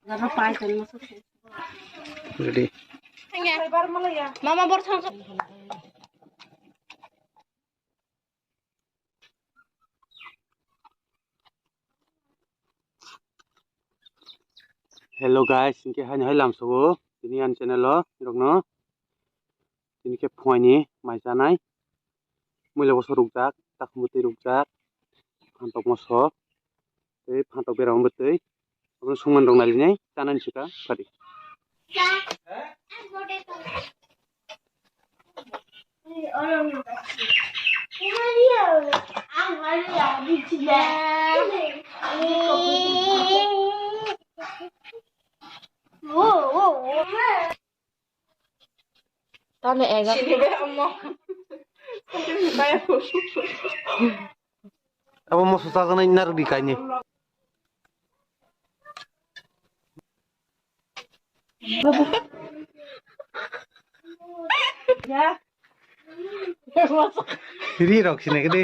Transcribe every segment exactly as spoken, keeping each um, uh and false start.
Ready. Mama, bor thang. Hello guys, hinkhe haino hai lamsogo tini ani channel o nokno. Tini khe phuaini mai chanai. Muila boso rukjak, takhumbo twi rukjak, phantok moso, tei phantok beramo twi. Abono songmani rok nailinai, chanani sika phari. Tamo ega. Sini be amo. Abo moso chajaknai narwk di kainwi. Ya. Ri rok sini kedi.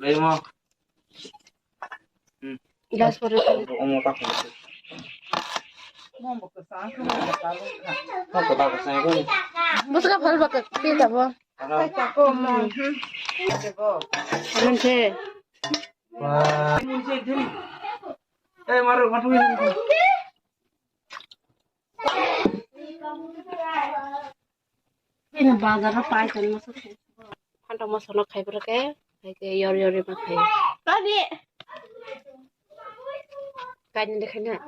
Lemo. Gas pore. Omo tak. Mo mo ko sa ko mo ta lo. Mo ko ta ko sa ko. Muska phal bak pi ta bo. Ano. Ano se. Wah. Eh, maru, maru. Ini bazar pai kan masuk. Phantok moso no khai bwrwk khe, hai khe yor yor ma khai. Tani. Kaini de khaina.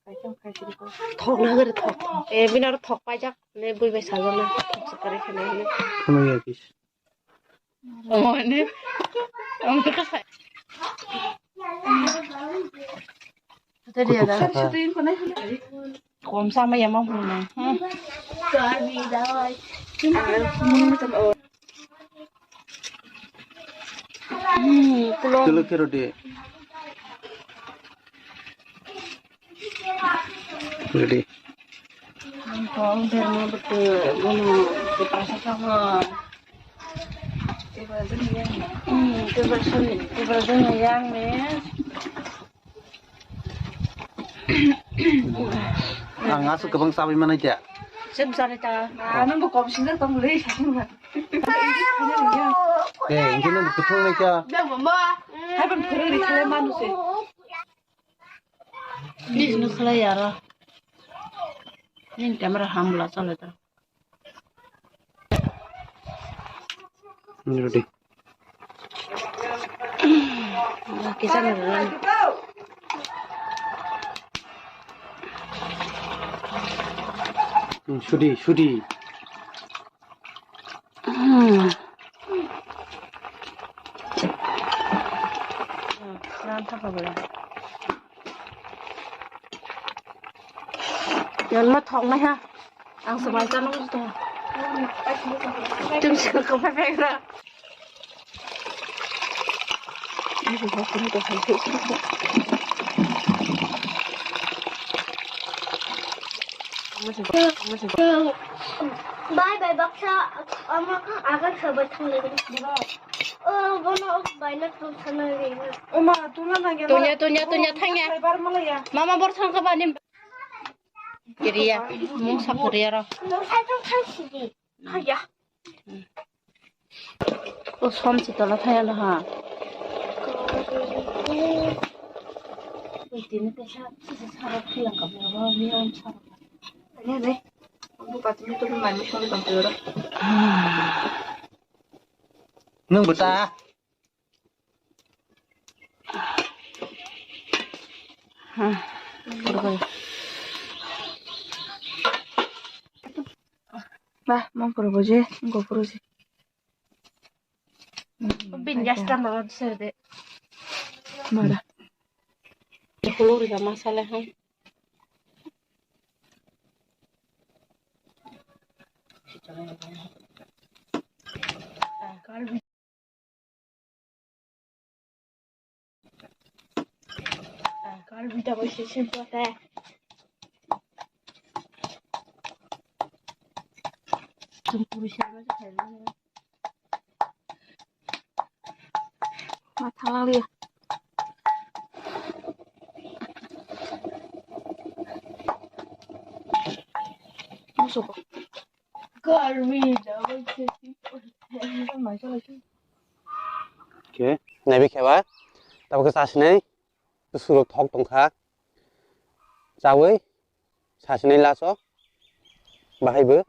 Thok na gari thok. E bini aro thok paijak ne bui bai sajak na. Thok se kare khaina hino. Khunu ya kis. Omo ne. Omo ka sai. Tadi ada. Kom sama ya mau pulang. Hmm. Kami dawai. Hmm, pulang. Dulu kiro de. Ready. Kong derma betul, bono dipasa sama. Tiba jeng yang. Hmm, tiba sini, tiba jeng yang ni. Ang aswk kwbang chabai manai khe. Sep jare ta. Ah, nang bo kom sinjak tong le, sa sung ha. Eh, ini nang kutung nai khe. Hai ban khuru ri khale manu se. Please no khalai yara. Ning camera ham bla chale ta. Ready. Kisa na. Hmm, sudi, sudi. Hmm. Yan ma thok nai ha. Ang swbai chano musto. Tum sikul ko phai phai ra. Bye bye baksa, ama aga khabai thanglai. Oh, bono baina thang sana ri. Oma, tuna na gela. Tunya, tunya, tunya thangya. Mama bor thang ka bani. Kiriya, mung sakuriya ro. Nung sai tong thang sidi. Haya. O som si tola thaya lo ha. Tini tesa sisa sarap khilang ka bro, ni om sarap. Ani ani. Aku patini tu mani song tong tu ro. Nung buta. Bah, mau pura boje, enggak pura sih. Bin gas tambah sih deh. Mana? Kulur ya masalah, ha. Kalau Kar bita bai se se pata. Chum puri serma se khairokno. Ma thalangli. Musugo. Garmi da bai se. Khe, naibi khe ba, tabuk khe chasinai, bwswk rok thok tongkha, chawi, chasinai laso, bahai bo.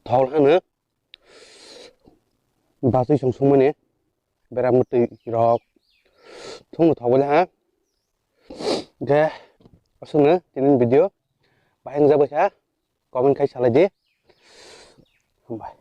thol hano. Batwi song songmani bera mwtwi rok thungno thok bole ha. Ge aswkno tini video bahai wngjakbai kha, comment khai salai di. Hambai.